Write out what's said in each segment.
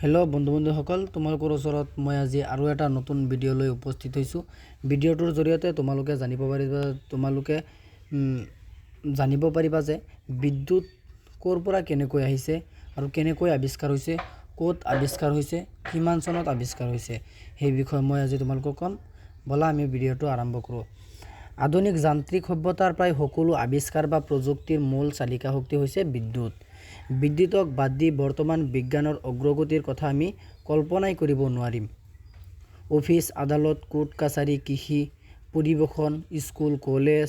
Hello' বন্ধু বান্ধৱীসকল, তোমালোকৰ ওচৰত মই আজি আৰু এটা নতুন ভিডিঅ' লৈ উপস্থিত হৈছোঁ। ভিডিঅ'টোৰ জৰিয়তে তোমালোকে জানিব পাৰিবা, তোমালোকে জানিব পাৰিবা যে বিদ্যুৎ ক'ৰ পৰা কেনেকৈ আহিছে আৰু কেনেকৈ আৱিষ্কাৰ হৈছে, ক'ত আৱিষ্কাৰ হৈছে, কিমান চনত আৱিষ্কাৰ হৈছে, সেই বিষয়ে মই আজি তোমালোকক ক'ম। ব'লা, আমি ভিডিঅ'টো আৰম্ভ কৰোঁ। আধুনিক যান্ত্ৰিক সভ্যতাৰ প্ৰায় সকলো আৱিষ্কাৰ বা প্ৰযুক্তিৰ মূল চালিকা শক্তি হৈছে বিদ্যুৎ। বিদ্যুতক বাদ দি বৰ্তমান বিজ্ঞানৰ অগ্ৰগতিৰ কথা আমি কল্পনাই কৰিব নোৱাৰিম। অফিচ, আদালত, কোৰ্ট কাছাৰী, কৃষি, পৰিবহণ, স্কুল, কলেজ,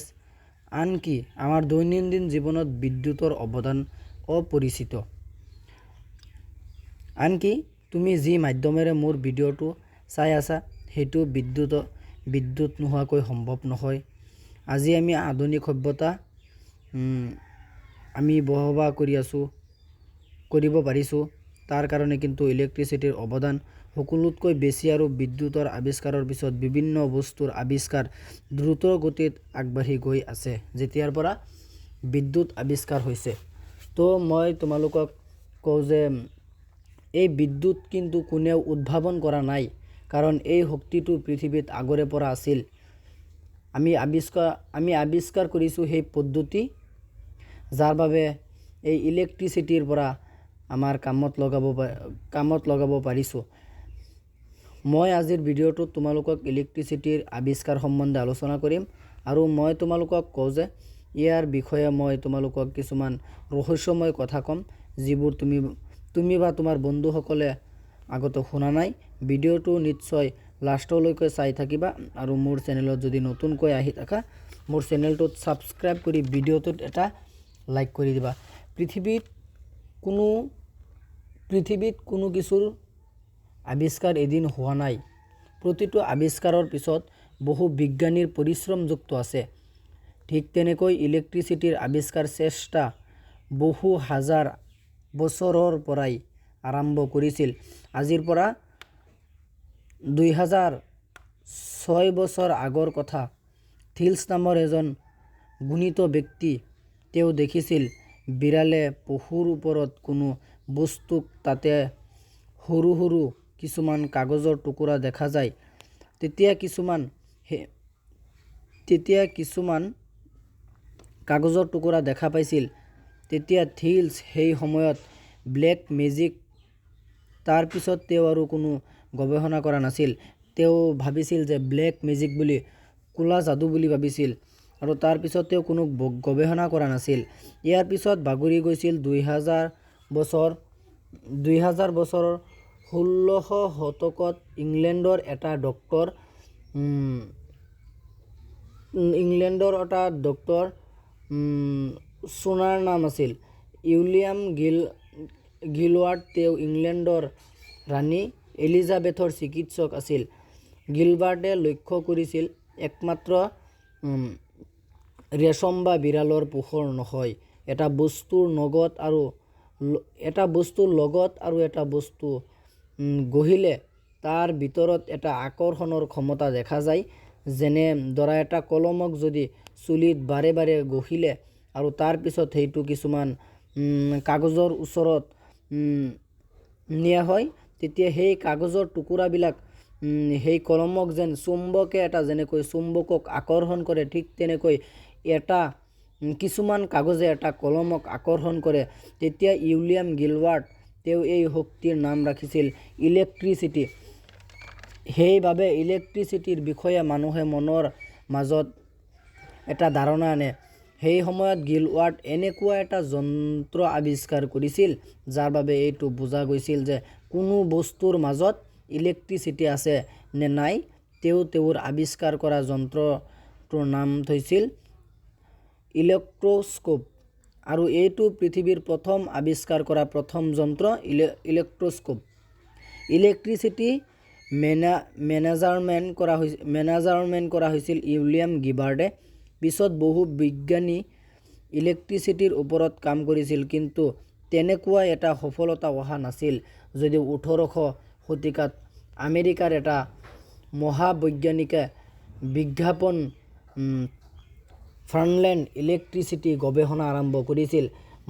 আনকি আমাৰ দৈনন্দিন জীৱনত বিদ্যুতৰ অৱদান অপৰিচিত। আনকি তুমি যি মাধ্যমেৰে মোৰ ভিডিঅ'টো চাই আছা, সেইটো বিদ্যুৎ নোহোৱাকৈ সম্ভৱ নহয়। আজি আমি আধুনিক সভ্যতা আমি বসবাস কৰি আছোঁ, কৰিব পাৰিছোঁ, তাৰ কাৰণে কিন্তু ইলেক্ট্ৰিচিটিৰ অৱদান সকলোতকৈ বেছি। আৰু বিদ্যুতৰ আৱিষ্কাৰৰ পিছত বিভিন্ন বস্তুৰ আৱিষ্কাৰ দ্ৰুত গতিত আগবাঢ়ি গৈ আছে, যেতিয়াৰ পৰা বিদ্যুৎ আৱিষ্কাৰ হৈছে। তো মই তোমালোকক কওঁ যে এই বিদ্যুৎ কিন্তু কোনেও উদ্ভাৱন কৰা নাই, কাৰণ এই শক্তিটো পৃথিৱীত আগৰে পৰা আছিল। আমি আৱিষ্কাৰ কৰিছোঁ সেই পদ্ধতি, যাৰ বাবে এই ইলেক্ট্ৰিচিটিৰ পৰা আমাৰ কামত লগাব পাৰিছোঁ। মই আজিৰ ভিডিঅ'টোত তোমালোকক ইলেক্ট্ৰিচিটিৰ আৱিষ্কাৰ সম্বন্ধে আলোচনা কৰিম। আৰু মই তোমালোকক কওঁ যে ইয়াৰ বিষয়ে মই তোমালোকক কিছুমান ৰহস্যময় কথা ক'ম, যিবোৰ তুমি বা তোমাৰ বন্ধুসকলে আগতে শুনা নাই। ভিডিঅ'টো নিশ্চয় লাষ্টলৈকে চাই থাকিবা। আৰু মোৰ চেনেলত যদি নতুনকৈ আহি থাকা, মোৰ চেনেলটোত ছাবস্ক্ৰাইব কৰি ভিডিঅ'টোত এটা লাইক কৰি দিবা। পৃথিৱীত কোনো কিছুৰ আৱিষ্কাৰ এদিন হোৱা নাই। প্ৰতিটো আৱিষ্কাৰৰ পিছত বহু বিজ্ঞানীৰ পৰিশ্ৰমযুক্ত আছে। ঠিক তেনেকৈ ইলেক্ট্ৰিচিটিৰ আৱিষ্কাৰ চেষ্টা বহু হাজাৰ বছৰৰ পৰাই আৰম্ভ কৰিছিল। আজিৰ পৰা 2006 বছৰ আগৰ কথা। থিলছ নামৰ এজন গুণিত ব্যক্তি, তেওঁ দেখিছিল বিড়ালে পহুৰ ওপৰত কোনো বস্তুক তাতে সৰু সৰু কিছুমান কাগজৰ টুকুৰা দেখা যায়। তেতিয়া কিছুমান কাগজৰ টুকুৰা দেখা পাইছিল। তেতিয়া থিলছ সেই সময়ত ব্লেক মেজিক। তাৰপিছত তেওঁ আৰু কোনো গৱেষণা কৰা নাছিল। তেওঁ ভাবিছিল যে ব্লেক মেজিক বুলি, ক'লা যাদু বুলি ভাবিছিল আৰু তাৰপিছত তেওঁ কোনো গৱেষণা কৰা নাছিল। ইয়াৰ পিছত বাগৰি গৈছিল 2000 বছৰ। 2000 বছৰৰ 16শ শতকত ইংলেণ্ডৰ এটা ডক্তৰ, সোণাৰ নাম আছিল উইলিয়াম গিলৱাৰ্ড। তেওঁ ইংলেণ্ডৰ ৰাণী এলিজাবেথৰ চিকিৎসক আছিল। গিলবাৰ্টে লক্ষ্য কৰিছিল, একমাত্ৰ ৰেচম বা বিড়ালৰ পোহৰ নহয়, এটা বস্তুৰ লগত আৰু এটা বস্তু ঘঁহিলে তাৰ ভিতৰত এটা আকৰ্ষণৰ ক্ষমতা দেখা যায়। যেনে ধৰা, এটা কলমক যদি চুলিত বাৰে বাৰে ঘঁহিলে আৰু তাৰপিছত সেইটো কিছুমান কাগজৰ ওচৰত নিয়া হয়, তেতিয়া সেই কাগজৰ টুকুৰাবিলাক সেই কলমক যেন চুম্বকে এটা যেনেকৈ চুম্বকক আকৰ্ষণ কৰে, ঠিক তেনেকৈ এটা কিছুমান কাগজে এটা কলমক আকৰ্ষণ কৰে। তেতিয়া উইলিয়াম গিলবাৰ্ট তেওঁ এই শক্তিৰ নাম ৰাখিছিল ইলেক্ট্ৰিচিটি। সেইবাবে ইলেক্ট্ৰিচিটিৰ বিষয়ে মানুহে মনৰ মাজত এটা ধাৰণা আনে। সেই সময়ত গিলৱাৰ্ট এনেকুৱা এটা যন্ত্ৰ আৱিষ্কাৰ কৰিছিল, যাৰ বাবে এইটো বুজা গৈছিল যে কোনো বস্তুৰ মাজত ইলেক্ট্ৰিচিটি আছে নে নাই। তেওঁ তেওঁৰ আৱিষ্কাৰ কৰা যন্ত্ৰটোৰ নাম থৈছিল ইলেক্ট্ৰস্কোপ। আৰু এইটো পৃথিৱীৰ প্ৰথম আৱিষ্কাৰ কৰা প্ৰথম যন্ত্ৰ ইলেক্ট্ৰস্কোপ। ইলেক্ট্ৰিচিটি মেনেজাৰমেণ্ট কৰা হৈছিল উইলিয়াম গিবাৰ্ডে। পিছত বহু বিজ্ঞানী ইলেক্ট্ৰিচিটিৰ ওপৰত কাম কৰিছিল, কিন্তু তেনেকুৱা এটা সফলতা অহা নাছিল, যদিও 18শ শতিকাত আমেৰিকাৰ এটা মহাবৈজ্ঞানিকে বিজ্ঞাপন ফাৰ্ণলেণ্ড ইলেক্ট্ৰিচিটি গৱেষণা আৰম্ভ কৰিছিল।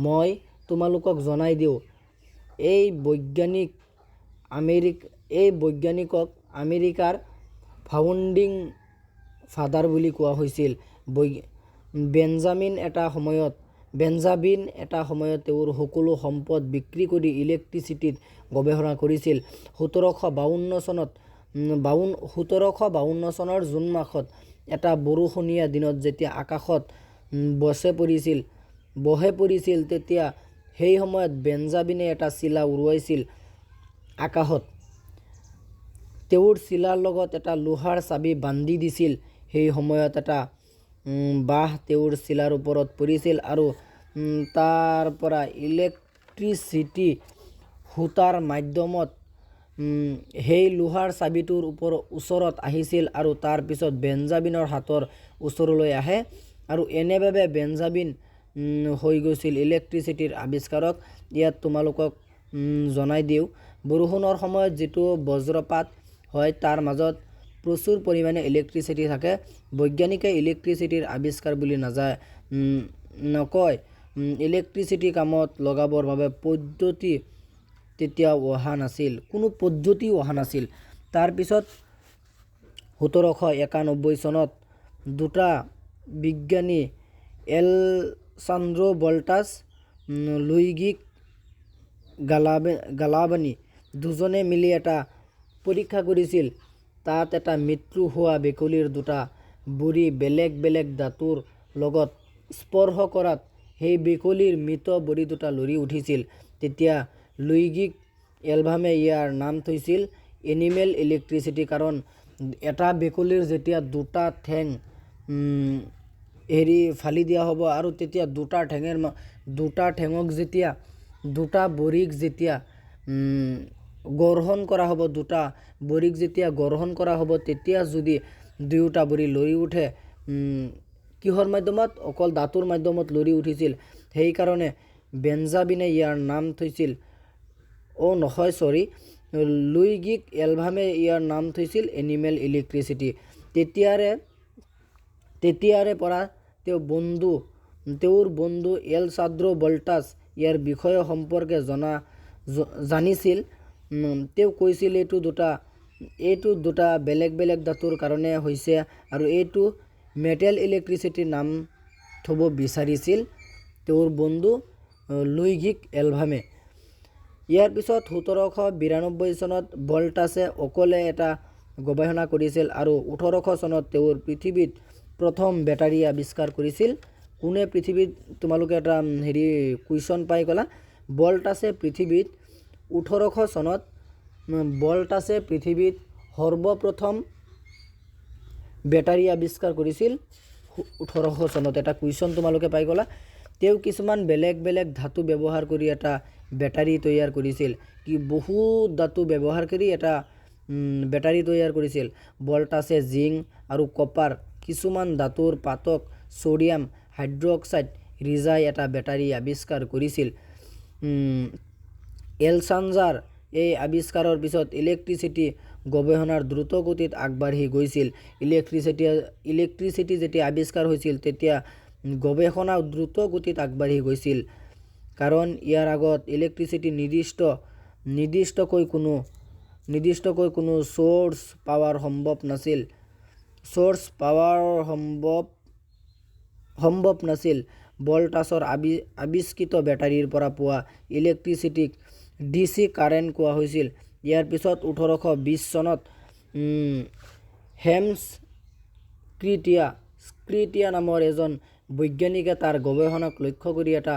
মই তোমালোকক জনাই দিওঁ, এই বৈজ্ঞানিক এই বৈজ্ঞানিকক আমেৰিকাৰ ফাউণ্ডিং ফাদাৰ বুলি কোৱা হৈছিল। বেঞ্জামিন এটা সময়ত তেওঁৰ সকলো সম্পদ বিক্ৰী কৰি ইলেক্ট্ৰিচিটিত গৱেষণা কৰিছিল। 1752 চনৰ জুন মাহত এটা বৰষুণীয়া দিনত যেতিয়া আকাশত বহে পৰিছিল, তেতিয়া সেই সময়ত বেঞ্জামিনে এটা চিলা উৰুৱাইছিল আকাশত। তেওঁৰ চিলাৰ লগত এটা লোহাৰ চাবি বান্ধি দিছিল। সেই সময়ত এটা বাঁহ তেওঁৰ চিলাৰ ওপৰত পৰিছিল আৰু তাৰ পৰা ইলেক্ট্ৰিচিটি সূতাৰ মাধ্যমত সেই লোহাৰ চাবিটোৰ ওচৰত আহিছিল আৰু তাৰ পিছত বেঞ্জামিনৰ হাতৰ ওচৰলৈ আহে আৰু এনেভাৱে বেঞ্জামিন হৈ গৈছিল ইলেক্ট্ৰিচিটিৰ আৱিষ্কাৰক। ইয়াত তোমালোকক জনাই দিওঁ, বৰষুণৰ সময়ত যিটো বজ্ৰপাত হয় তাৰ মাজত প্ৰচুৰ পৰিমাণে ইলেক্ট্ৰিচিটি থাকে। বৈজ্ঞানিকে ইলেক্ট্ৰিচিটিৰ আৱিষ্কাৰ বুলি নকয়। ইলেক্ট্ৰিচিটি কামত লগাবৰ বাবে পদ্ধতি তেতিয়াও অহা নাছিল, কোনো পদ্ধতিও অহা নাছিল। তাৰপিছত 1791 চনত দুটা বিজ্ঞানী এলেছান্দ্ৰো বল্টাছ, লুইগি গালাবানি দুজনে মিলি এটা পৰীক্ষা কৰিছিল। তাত এটা মৃত্যু হোৱা ভেকুলীৰ দুটা ভৰি বেলেগ বেলেগ ধাতুৰ লগত স্পৰ্শ কৰাত সেই ভেকুলীৰ মৃত ভৰি দুটা লৰি উঠিছিল। তেতিয়া লুইগি এলভামে ইয়াৰ নাম থৈছিল এনিমেল ইলেক্ট্ৰিচিটি, কাৰণ এটা ভেকুলীৰ যেতিয়া দুটা ঠেং হেৰি ফালি দিয়া হ'ব আৰু তেতিয়া দুটা ঠেঙক যেতিয়া দুটা ভৰিক যেতিয়া গ্ৰহণ কৰা হ'ব, দুটা ভৰিক যেতিয়া গ্ৰহণ কৰা হ'ব, তেতিয়া যদি দুয়োটা ভৰি লৰি উঠে, কিহৰ মাধ্যমত? অকল ধাতুৰ মাধ্যমত লৰি উঠিছিল। সেইকাৰণে বেঞ্জামিনে ইয়াৰ নাম থৈছিল, অ' নহয় চৰি, লুইগি এলভামে ইয়াৰ নাম থৈছিল এনিমেল ইলেক্ট্ৰিচিটি। তেতিয়াৰে পৰা তেওঁৰ বন্ধু এলেছান্দ্ৰো বল্টাছ ইয়াৰ বিষয়ে সম্পৰ্কে জানিছিল। তেওঁ কৈছিল এইটো দুটা বেলেগ বেলেগ ধাতুৰ কাৰণে হৈছে আৰু এইটো মেটেল ইলেক্ট্ৰিচিটিৰ নাম থ'ব বিচাৰিছিল তেওঁৰ বন্ধু লুইগি এলভামে। ইয়াৰ পিছত 1792 চনত বল্টাছে অকলে এটা গৱেষণা কৰিছিল আৰু 1800 চনত তেওঁৰ পৃথিৱীত প্ৰথম বেটাৰী আৱিষ্কাৰ কৰিছিল। কোনে পৃথিৱীত? তোমালোকে এটা হেৰি কুৱেশ্যন পাই গ'লা। বল্টাছে পৃথিৱীত 1800 চনত বল্টাছে পৃথিৱীত সৰ্বপ্ৰথম বেটাৰী আৱিষ্কাৰ কৰিছিল 1800 চনত। এটা কুৱেশ্যন তোমালোকে পাই গ'লা। তেওঁ কিছুমান বেলেগ বেলেগ ধাতু ব্যৱহাৰ কৰি এটা বেটাৰী তৈয়াৰ কৰিছিল। কি বহুত ধাতু ব্যৱহাৰ কৰি এটা বেটাৰী তৈয়াৰ কৰিছিল। বল্টাছে জিংক আৰু কপাৰ কিছুমান ধাতুৰ পাতক ছ'ডিয়াম হাইড্ৰক্সাইড ৰিজাই এটা বেটাৰী আৱিষ্কাৰ কৰিছিল। এলচাঞ্জাৰ এই আৱিষ্কাৰৰ পিছত ইলেক্ট্ৰিচিটি গৱেষণাৰ দ্ৰুতগতিত আগবাঢ়ি গৈছিল। ইলেক্ট্ৰিচিটি যেতিয়া আৱিষ্কাৰ হৈছিল তেতিয়া গৱেষণা দ্ৰুতগতিত আগবাঢ়ি গৈছিল, কাৰণ ইয়াৰ আগত ইলেক্ট্ৰিচিটি নিৰ্দিষ্টকৈ কোনো চ'ৰ্চ পাৱাৰ সম্ভৱ নাছিল। চ'ৰ্চ পাৱাৰ সম্ভৱ নাছিল। বল্টাছৰ আৱিষ্কৃত বেটাৰীৰ পৰা পোৱা ইলেক্ট্ৰিচিটিক ডি চি কাৰেণ্ট কোৱা হৈছিল। ইয়াৰ পিছত 1820 চনত হেমছ ক্ৰিটিয়া নামৰ এজন বৈজ্ঞানিকে তাৰ গৱেষণাক লক্ষ্য কৰি এটা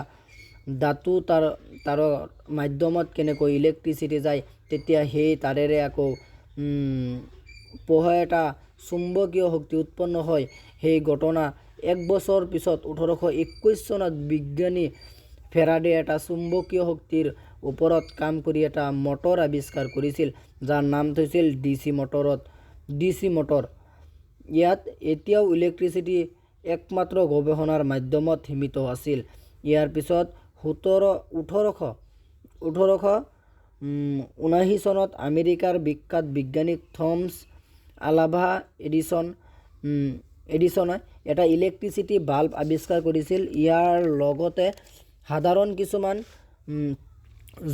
ধাতু তাৰৰ মাধ্যমত কেনেকৈ ইলেক্ট্ৰিচিটি যায়, তেতিয়া সেই তাৰেৰে আকৌ পোহৰ এটা চুম্বকীয় শক্তি উৎপন্ন হয়। সেই ঘটনা এক বছৰ পিছত 1821 চনত বিজ্ঞানী ফেৰাডে এটা চুম্বকীয় শক্তিৰ ওপৰত কাম কৰি এটা মটৰ আৱিষ্কাৰ কৰিছিল, যাৰ নাম থৈছিল ডি চি মটৰ। ইয়াত এতিয়াও ইলেক্ট্ৰিচিটি একমাত্ৰ গৱেষণাৰ মাধ্যমত সীমিত আছিল। ইয়াৰ পিছত ওঠৰশ ঊনাশী চনত আমেৰিকাৰ বিখ্যাত বিজ্ঞানী থমছ আলভা এডিছনে এটা ইলেক্ট্ৰিচিটি বাল্ব আৱিষ্কাৰ কৰিছিল। ইয়াৰ লগতে সাধাৰণ কিছুমান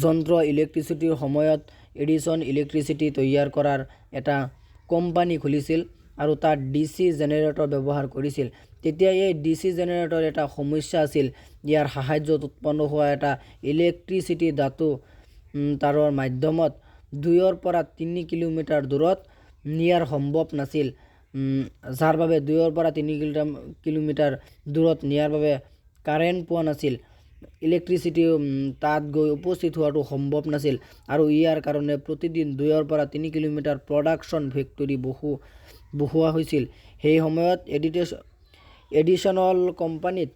যন্ত্ৰ ইলেক্ট্ৰিচিটিৰ সময়ত এডিছন ইলেক্ট্ৰিচিটি তৈয়াৰ কৰাৰ এটা কোম্পানী খুলিছিল আৰু তাত ডিচি জেনেৰেটৰ ব্যৱহাৰ কৰিছিল। তেতিয়া এই ডিচি জেনেৰেটৰ এটা সমস্যা আছিল। ইয়াৰ সাহায্যত উৎপন্ন হোৱা এটা ইলেক্ট্ৰিচিটি ধাতু তাৰৰ মাধ্যমত 2ৰ পৰা 3 কিলোমিটাৰ দূৰত নিয়াৰ সম্ভৱ নাছিল, যাৰ বাবে 2ৰ পৰা 3 কিলোমিটাৰ দূৰত নিয়াৰ বাবে কাৰেণ্ট পোৱা নাছিল। ইলেক্ট্ৰিচিটি তাত গৈ উপস্থিত হোৱাটো সম্ভৱ নাছিল আৰু ইয়াৰ কাৰণে প্ৰতিদিন 2ৰ পৰা 3 কিলোমিটাৰ প্ৰডাকশ্যন ফেক্টৰী বহুৱা হৈছিল। সেই সময়ত এডিছনল কোম্পানীত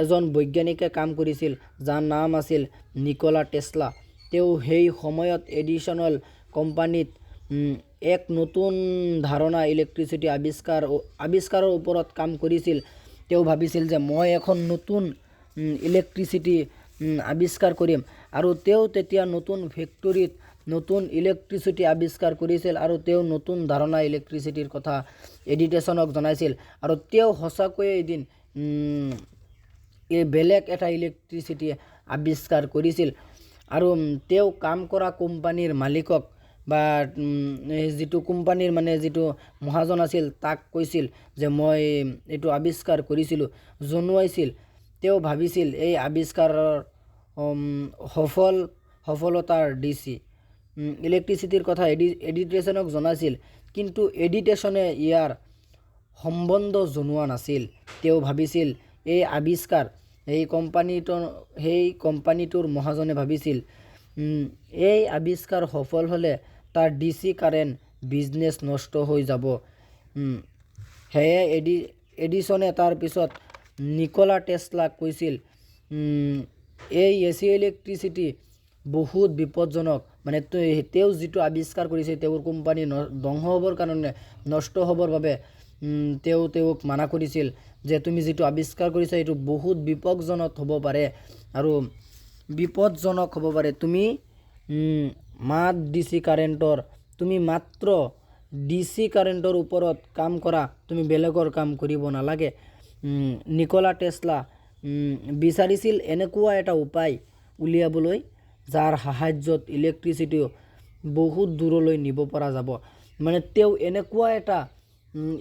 এজন বৈজ্ঞানিকে কাম কৰিছিল, যাৰ নাম আছিল নিকোলা টেছলা। তেওঁ সেই সময়ত এডিছনল কোম্পানীত এক নতুন ধাৰণা ইলেক্ট্ৰিচিটি আৱিষ্কাৰৰ ওপৰত কাম কৰিছিল। তেওঁ ভাবিছিল যে মই এখন নতুন ইলেক্ট্ৰিচিটি আৱিষ্কাৰ কৰিম আৰু তেওঁ তেতিয়া নতুন ফেক্টৰীত নতুন ইলেক্ট্ৰিচিটি আৱিষ্কাৰ কৰিছিল আৰু তেওঁ নতুন ধাৰণা ইলেক্ট্ৰিচিটিৰ কথা এডিছনক জনাইছিল। আৰু তেওঁ সঁচাকৈয়ে এদিন এই বেলেগ এটা ইলেক্ট্ৰিচিটি আৱিষ্কাৰ কৰিছিল আৰু তেওঁ কাম কৰা কোম্পানীৰ মালিকক বা যিটো কোম্পানীৰ মানে যিটো মহাজন আছিল, তাক কৈছিল যে মই এইটো আৱিষ্কাৰ কৰিছিলোঁ, জনোৱাইছিল। তেওঁ ভাবিছিল এই আৱিষ্কাৰৰ সফলতাৰ ডিচি ইলেক্ট্ৰিচিটিৰ কথা এডিছনক জনাইছিল, কিন্তু এডিছনে ইয়াৰ সম্বন্ধ জনোৱা নাছিল। তেওঁ ভাবিছিল এই আৱিষ্কাৰ সেই কোম্পানীটোৰ মহাজনে ভাবিছিল এই আৱিষ্কাৰ সফল হ'লে তাৰ ডিচি কাৰেণ্ট বিজনেছ নষ্ট হৈ যাব। সেয়ে এডিছনে তাৰ পিছত নিকোলা টেছলাক কৈছিল, এই এচি ইলেক্ট্ৰিচিটি বহুত বিপদজনক। মানে তেওঁ যিটো আৱিষ্কাৰ কৰিছে, তেওঁৰ কোম্পানী ধ্বংস হ'বৰ কাৰণে, নষ্ট হ'বৰ বাবে তেওঁ তেওঁক মানা কৰিছিল যে তুমি যিটো আৱিষ্কাৰ কৰিছা, এইটো বহুত বিপদজনক হ'ব পাৰে আৰু বিপদজনক হ'ব পাৰে। তুমি মাত ডিচি কাৰেণ্টৰ তুমি মাত্ৰ ডিচি কাৰেণ্টৰ ওপৰত কাম কৰা, তুমি বেলেগৰ কাম কৰিব নালাগে। নিকোলা টেছলা বিচাৰিছিল এনেকুৱা এটা উপায় উলিয়াবলৈ, যাৰ সাহায্যত ইলেক্ট্ৰিচিটি বহুত দূৰলৈ নিব পৰা যাব। মানে তেওঁ এনেকুৱা এটা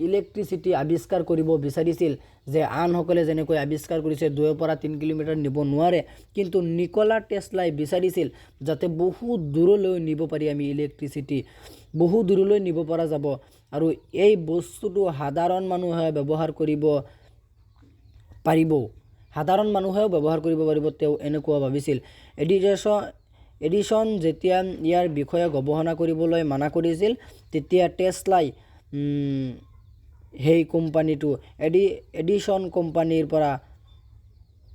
ইলেক্ট্ৰিচিটি আৱিষ্কাৰ কৰিব বিচাৰিছিল যে আনসকলে যেনেকৈ আৱিষ্কাৰ কৰিছে, 2ৰ পৰা 3 কিলোমিটাৰ নিব নোৱাৰে, কিন্তু নিকোলা টেছলাই বিচাৰিছিল যাতে বহুত দূৰলৈ নিব পাৰি। আমি ইলেক্ট্ৰিচিটি বহু দূৰলৈ নিব পৰা যাব আৰু এই বস্তুটো সাধাৰণ মানুহে ব্যৱহাৰ কৰিব পাৰিব, সাধাৰণ মানুহেও ব্যৱহাৰ কৰিব পাৰিব, তেওঁ এনেকুৱা ভাবিছিল। এডিছন যেতিয়া ইয়াৰ বিষয়ে গৱেষণা কৰিবলৈ মানা কৰিছিল, তেতিয়া টেছলাই সেই কোম্পানীটো এডিছন কোম্পানীৰ পৰা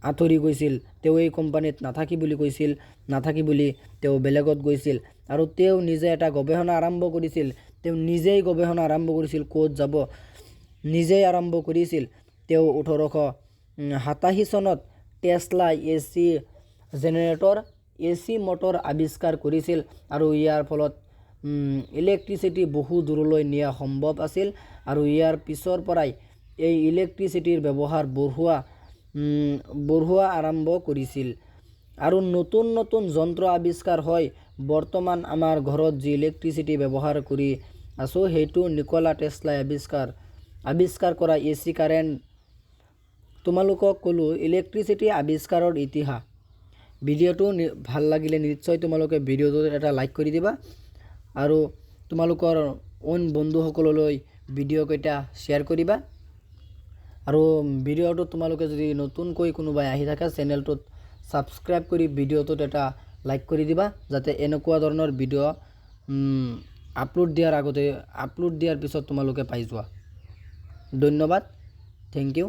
আঁতৰি গৈছিল। তেওঁ এই কোম্পানীত নাথাকি বুলি কৈছিল, নাথাকি বুলি তেওঁ বেলেগত গৈছিল আৰু তেওঁ নিজে এটা গৱেষণা আৰম্ভ কৰিছিল। তেওঁ নিজেই গৱেষণা আৰম্ভ কৰিছিল, ক'ত যাব নিজেই আৰম্ভ কৰিছিল। তেওঁ 1887 চনত Tesla AC generator, AC motor আৱিষ্কাৰ কৰিছিল আৰু ইয়াৰ ফলত ইলেক্ট্ৰিচিটি বহু দূৰলৈ নিয়া সম্ভৱ আছিল। আৰু ইয়াৰ পিছৰ পৰাই এই ইলেক্ট্ৰিচিটিৰ ব্যৱহাৰ বঢ়োৱা আৰম্ভ কৰিছিল আৰু নতুন নতুন যন্ত্ৰ আৱিষ্কাৰ হয়। বৰ্তমান আমাৰ ঘৰত যি ইলেক্ট্ৰিচিটি ব্যৱহাৰ কৰি আছোঁ, সেইটো নিকোলা টেছলাই আৱিষ্কাৰ কৰা এচি কাৰেণ্ট। তোমালোকক ক'লোঁ ইলেক্ট্ৰিচিটি আৱিষ্কাৰৰ ইতিহাস। ভিডিঅ'টো ভাল লাগিলে নিশ্চয় তোমালোকে ভিডিঅ'টোত এটা লাইক কৰি দিবা আৰু তোমালোকৰ অইন বন্ধুসকললৈ ভিডিঅ'কেইটা শ্বেয়াৰ কৰিবা। আৰু ভিডিঅ'টোত তোমালোকে যদি নতুনকৈ কোনোবাই আহি থাকা, চেনেলটোত ছাবস্ক্ৰাইব কৰি ভিডিঅ'টোত এটা লাইক কৰি দিবা, যাতে এনেকুৱা ধৰণৰ ভিডিঅ' আপলোড দিয়াৰ আগতে, আপলোড দিয়াৰ পিছত তোমালোকে পাই যোৱা। ধন্যবাদ, thank U.